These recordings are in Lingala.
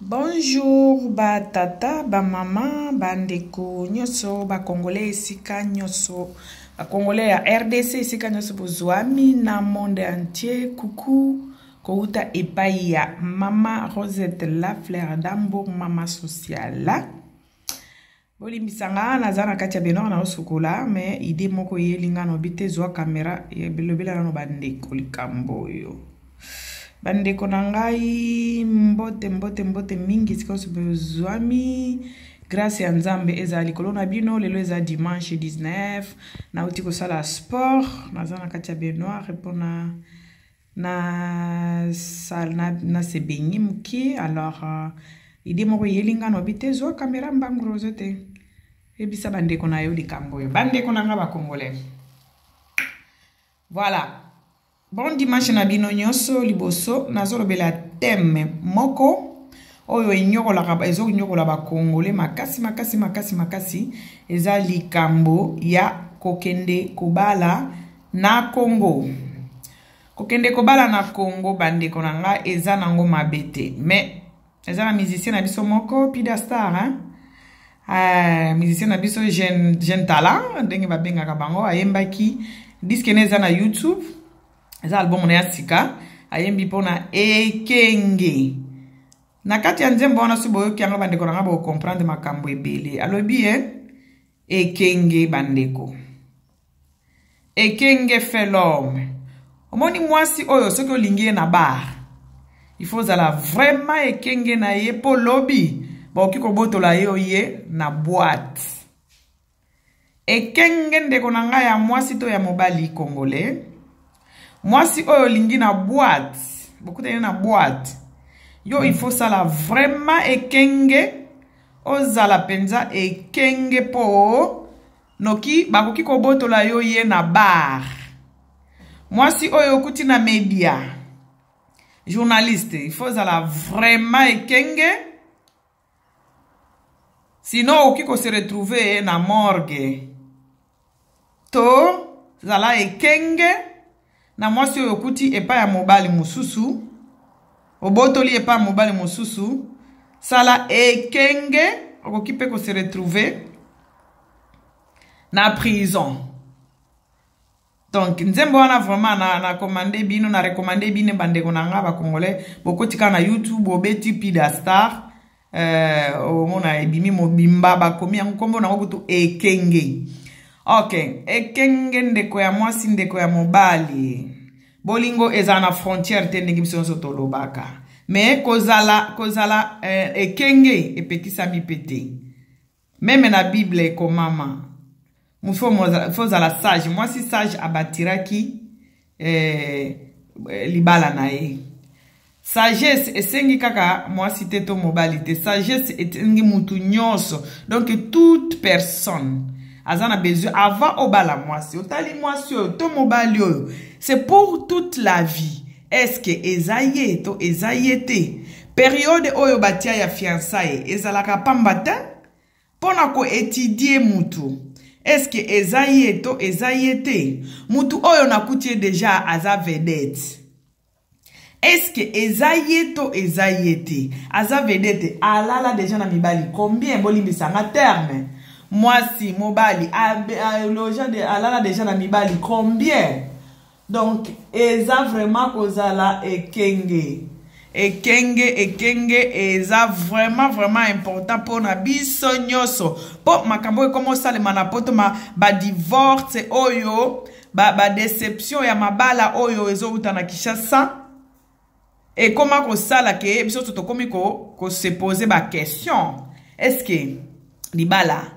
Bonjour ba tata, ba mama, ba ndeko nyonso, ba congolais esika nyonso, ba congolais ya RDC esika nyonso bozwami na monde entier. Coucou kowuta epai ya mama Rosette la fleur d'Hambourg, mama sociale. Bolimbisa nga naza na kati ya baignoire naosukola mais idée moko eyeli nga nobi te zwa camera lobela nano bandeko likambo oyo. Bandeko na ngai mbote mbote mbote mingi esika nyonso bozwami grâce ya Nzambe ezala likolo na bino. Lelo eza dimanche 19, nauti kosala sport, naza na kati ya baignoire mpona na sal na, na se baigner moke. Alors idée moko eyeli nga nobi te zwa camera mbangu Rose te yebisa bandeko na yo likambo oyo. Bandeko na nga ba congolais, voilà, bon dimanche na bino nyonso. Liboso nazolobela thème moko oyo enyokolaka, ezonyokola bakongole makasi makasi makasi makasi, eza likambo ya kokende kobala na Congo. Kokende kobala na Congo, bandeko na nga, eza nango mabe te, mais eza na musicien na biso moko Pida Star, hein? Musicien na biso jeune, jeune talent ndenge babengaka bango, ayembaki disque ne eza na YouTube, eza album na ya sika, ayembi mpona ekenge. Na kati ya nzembo wana, soki boyoki yango, bandeko na nga, bocomprendre makambo ebele. Alobi ye ekenge, bandeko, ekenge fait l'homme. Omoni mwasi oyo, soki olingi ye na bar, il faut ozala vraiment ekenge na ye, mpo lobi bakoki kobotola yo ye na boîte. Ekenge, ndeko na ngai ya mwasi to ya mobali congolais, mwasi oyo olingi na boîte, bokutani na boîte, yo il faut sala vraiment ekenge, ozala mpenza ekenge, mpo noki bakoki kobotola yo ye na bar. Mwasi oyo okuti na media, journaliste, il faut ozala vraiment ekenge, sinon okoki kose retrouver na morgue. To zala ekenge na mwasi oyo okuti epai ya mobali mosusu, obotoli epai ya mobali mosusu, sala ekenge, okoki mpe kose retrouver na prison. Donc nzembo wana vraiment na commande bino, na recommande bino, bandeko na nga bacongolais, bokoti kaka na YouTube, obeti Pida Star, omona ebimi mobimba, bakomi yango, nkombo nango kutu ekenge. Ok, ekenge, ndeko ya mwasi, ndeko ya mobali, bolingo ezala na frontière te, ndenge biso nyonso tolobaka, mais kozala ekenge epekisami mpe te. Même na Bible ekomama, faut ozala sage. Mwasi sage abatiraki libala na ye. Sagesse esengi kaka mwasi te to mobali te, sagesse esengi mutu nyonso. Donc toute personne aza na besoin, avant obala mwasi, otali mwasi oyo to mobali oyo, c'est pour toute la vie, est-ce que eza ye to eza ye te? Période oyo batia ya fiançailles ezalaka pamba te, mpo na koétudier mutu, est-ce eza ye to eza ye te? Mutu oyo nakuti ye déjà aza vedette, est-ce eza ye to eza ye te? Aza vedette, alala déjà na mibali combien? Bolimbisanga terme, mwasi, mobali alala déjà na mibali combien? Donc eza vraiment kozala ekenge, ekenge, ekenge eza vraiment vraiment important mpona biso nyonso, mpo makambo oyo ekoma osalema na poto, ma badivorce oyo, badéception ba ya mabala oyo ezowuta na Kinshasa, ekoma kosala ke biso nyonso tokomi kose poser baquestion: est ce que libala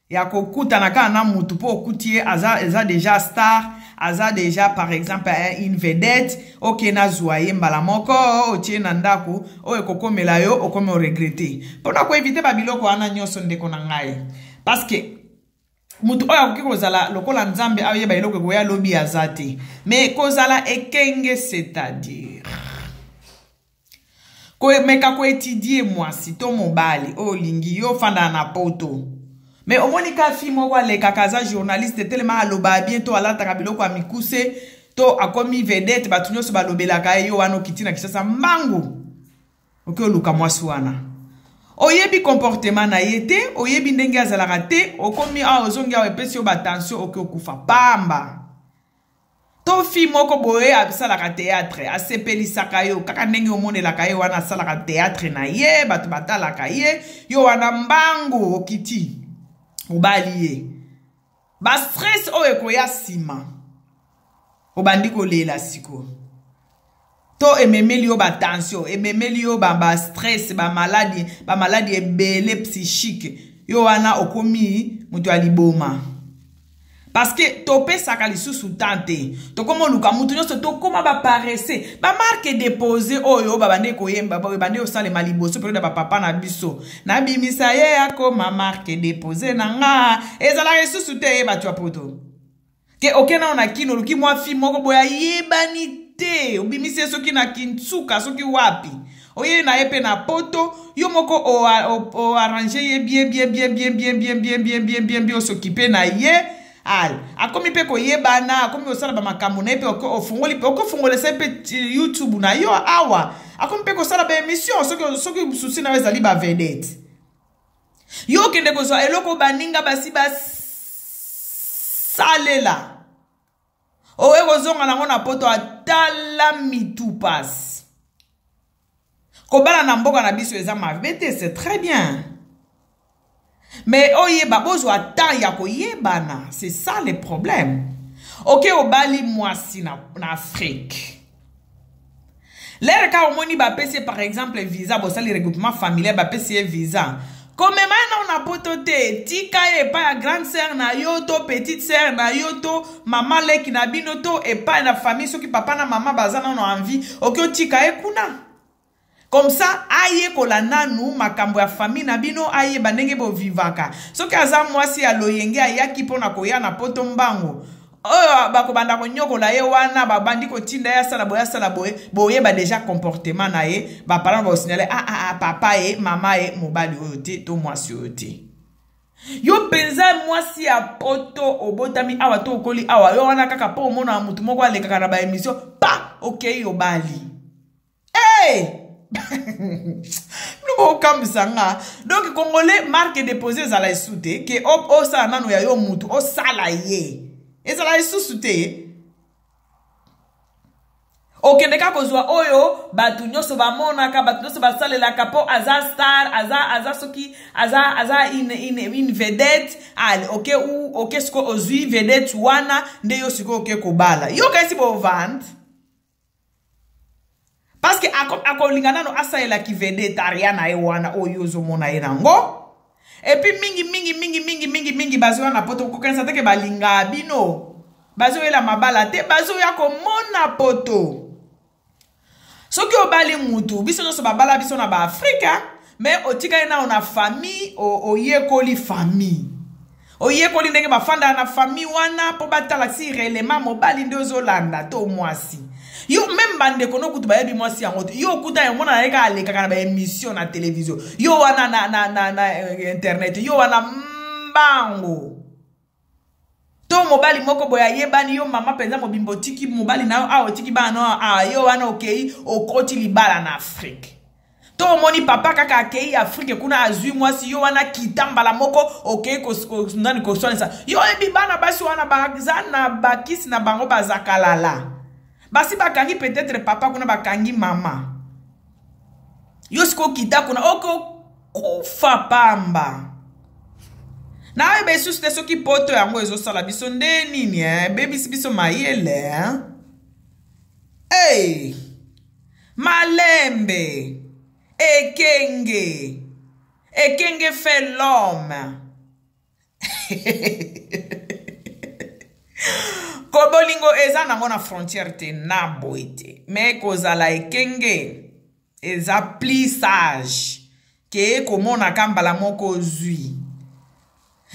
ya kokutana kaka na mutu mpo okuti ye aza, eza déjà star, aza déjà par exemple une vedette, oke nazwa ye mbala moko, otie na ndako, oyo ekokomela yo, okomi oregretter? Mpona koéviter babiloko wana nyonso, ndeko na ngai, parce que mutu oyo akoki kozala lokola Nzambe ayeba eloko ekoya lobi aza te, mais kozala ekenge, c'est-à-dire komeka koétudier mwasi to mobali oyo olingi. Yo ofandaka na poto, mais omoni ka fille moko alekaka, aza journaliste, telema alobaka bien, to alataka biloko ya mikuse, to akomi vedette, bato nyonso balobelaka ye. Yo wana okiti na Kinshasa mbangu, oki oluka mwasi wana. Oyebi comportement na ye te, oyebi ndenge azalaka te, okomi awa ozongi awa epesi yo batension, oke okufa pamba. To fille moko boye asalaka théâtre, asepelisaka yo kaka ndenge omonelaka ye wana, asalaka théâtre na ye, bato batalaka ye, yo wana mbangu okiti obali ye. Ba stress oyo ekoya nsima, obandi kolela sikoyo, to ememeli yo ba tension, ememeli yo ba stress, ba maladi, ba maladi ebele psychique, yo wana okomi moto ya liboma. Parce que topesaka lisusu temps te, tokoma oluka mutu nyonso, tokoma ba paresse, ba marque déposée oyo babande koyemba, babande kosalema liboso periode ya bapapa na biso, nabimisa ye akoma marque déposée na nga, ezalaka lisusu te. Ye bato ya poto ke oke nao na kino, oluki mwa fi moko boye ayebani te, obimisi ye soki na Kintsuka, soki wapi, oye na ye mpe na poto, yo moko oarrange ye bien bien bien bien bien bien bien bien bien bien bien, osokipe na ye, ale akomi mpe koyebana, akomi kosala bamakambo na ye mpe, ofungoli mpe, okofungolesa ye mpe YouTube na yo awa, akomi mpe kosala baémission. Soki susi na yo ezali bavedette, yo okende kozwa eloko baninga basi basalela, oye kozonga nango na poto, atala mitu pasi. Kobala na mboka na biso eza mabe te, c'est très bien, mais oyeba, bozwa temps ya koyebana, c'est ça le problème. Oke obali mwasi na Afrique, lere kaka omoni bapesi ye par exemple visa, bosali regroupement familial, bapesi ye visa, komema ye nao na poto te, tika ye epai ya grande sœur na yo to petite sœur na yo to mama leki na bino to epai na famille. Soki papa na mama baza nano envie, oki otika ye kuna, comme ça ayekola nanu makambo ya famille na bino, ayeba ndenge bovivaka. Soki aza mwasi ya loyenge, ayaki mpona koya na poto mbango, oyo bakobanda konyokola ye wana, babandi kotinda ye asala boye, asala boye, boyeba déjà comportement na ye, baparent bakosignaler: ah, ah, ah, papa ye, mama ye, mobali oyo te to mwasi oyo te. Yo mpenza mwasi ya poto, obotami awa to okoli awa, yo wana kaka mpo omona motu moko alekaka na baémission, pa okei obali. Hey! Bino bokambwisa nga. Donc congolais, marque déposé ezala esu te, ke osala nano ya yo mutu osala ye, ezala lisusu te. Okende kaka kozwa oyo bato nyonso bamonaka, bato nyonso basalelaka, mpo aza star, aza soki aza une vedette. Ale oke u oke sikoyo ozwi vedette wana nde yo sikoyo oke kobala, yo kasi bovande, parce que akolinga nano asalelaki vedettariat na ye wana oyo ozomona ye nango. Et puis mingi mingi mingi mingi mingi mingi bazoya na poto, kokanisa teke balingaka bino, bazoyela mabala te, bazoya komona poto. Soki obali mutu, biso nyonso babala biso na baafrika, mais otikali nano na famille, oyekoli famille, oyekoli ndenge bafandaka na famille wana, mpo batala si réellement mobali nde ozolanda to mwasi. Yo même bandeko no kutu bayebi mwasi yango te. Yo okuta yango na ye kaka alekaka na baémission na télévision, yo wana na internet, yo wana mbango to mobali moko boye ayebani. Yo mama mpenza mobimba, otiki mobali na yo awa, otiki bana no awa, yo wana okei okoti libala na Afrique, to omoni papa kaka akei Afrique kuna azwi mwasi, yo wana kita mbala moko okei nani koswanisa. Yo oyebi bana basi wana baza na bakisi na bango, bazakalala basi bakangi peut-être papa kuna, bakangi mama. Yo sikoyo okita kuna, okokufa pamba. Nayeba lisusu te soki poto yango ezosala biso nde nini, ebebisi biso mayele. Hey! Malembe ekenge ekenge fait l'homme. Kobolingo eza nango na frontière te na boye te, mais kozala ekenge eza plus sage ke komonaka mbala moko ozwi.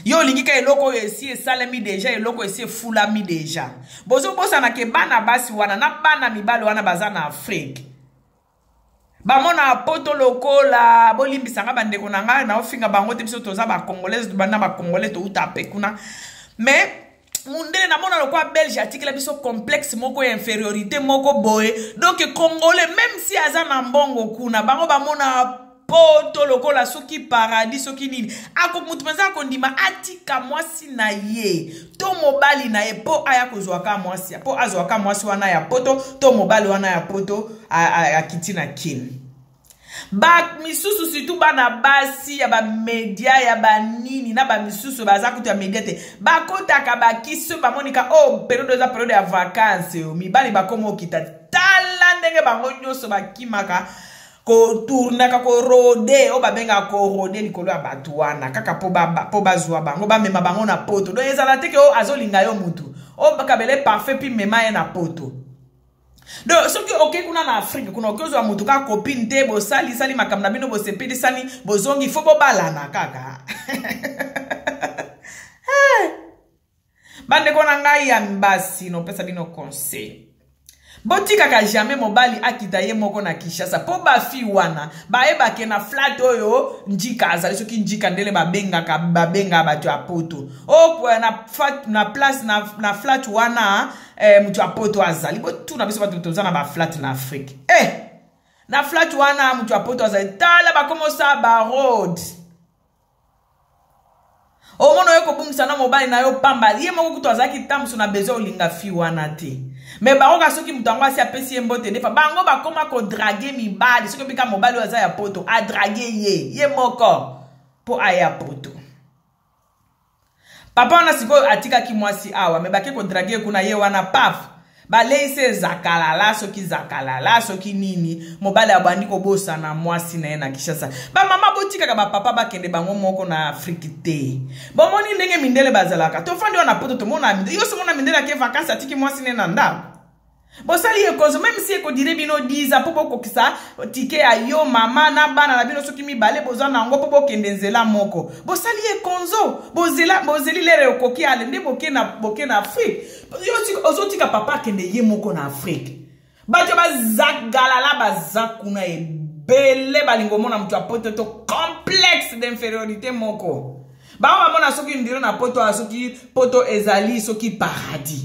Yo olingi ka eloko oyo esi esalemi déjà, eloko esi efulami déjà. Bozobosana ke bana basi wana na bana mibali wana baza na Afrique, bamona poto lokola, bolimbisanga bandeko na ngai, naofinga bango te, biso toza bacongolaise, bana bacongolais touta mpe kuna, mais mundele namona lokola Belge atikela biso complexe moko ya infériorité moko boye. Donc congolais, même si aza na mbongo kuna, bango bamona. poto lokola soki paradis soki nini, ako motu mpenza akondima atika mwasi na ye to mobali na ye mpo aya kozwaka mwasi, mpo azwaka mwasi wana ya poto to mobali wana ya poto akiti na Kini. Bamisusu, surtout bana basi ya bamedia ya banini na bamisusu baza kutu ya media te, bakotaka bakisi soki bamonika o oh, période eza période ya vacance, mibali bakoma okita. Tala ndenge bango nyonso bakimaka, kotournaka, korôder, oyo babengaka korôder likolo ya bato wana, kaka mpo bazwa bango, bamema bango na poto. Donc ezala te ke oyo azolinga yo mutu oyo kabele parfait mpi mema ye na poto. Donc soki okei kuna na Afrique, kuna okoki ozwa motu kaka copine te, bosalisali makambo na bino, bosepelisani, bozongi, fo bobalana kaka. Bandeko na ngai ya basi, nopesa bino conseil: botikaka jamais mobali akita ye moko na Kinshasa, mpo bafille wana bayebake na flat oyo njika azali, soki njika ndele babengaka, babengaka bato ya poto o na, na place na flat wana, moto ya poto azali. Botuna biso bato toza na baflat na Afrique, na flat wana moto ya poto azali. Tala, bakomosala barôder, omona oyo kobungisa na mobali na yo pamba. Ye moko kutu azalaki ntango na besoin olinga fille wana te, me bakoka soki moto yango asi apesi ye mbote, ndefa bango bakóma kodraguer mibali. Soki obika mobali oyo aza ya poto, adraguer ye ye moko mpo aya poto. Papa wana sikoyo atikaki mwasi awa, me bake kodraguer kuna, ye wana paf, baleisi ezakalala, soki zakalala soki nini, mobali abandi kobosana mwasi na ye na Kinshasa. Bamama, botikaka bapapa bakende bango moko na Afrique te. Bomoni ndenge mindele bazalaka. Tofandi wana poto, tomona mindele. Yo somona mindele ake vacances, atiki mwasi ne na ndako. Bosali ekonzo, même si ekodurer bino 10 ans mpo bokokisa ticket ya yo mama na bana na bino, soki mibale boza na yango, mpo bokende nzela moko. Bosali ekonzo, bozela, bozeli lere okoki ale nde boke na Afrique. Yo ozotika papa akende ye moko na Afrique. Bato bazagalala baza kuna ebele, balingi omona moto ya poto to complexe d'infériorité moko. Bango bamona soki ndiro na poto, soki poto ezali soki paradis.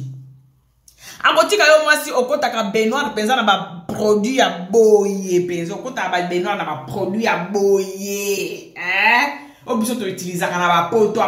Akotika yo mwasi, okotaka baignoire mpenza na baproduit ya boye mpenza, okotaka babaignoire na baproduit ya boye, eh? Oyo biso toutilisaka na bapoto.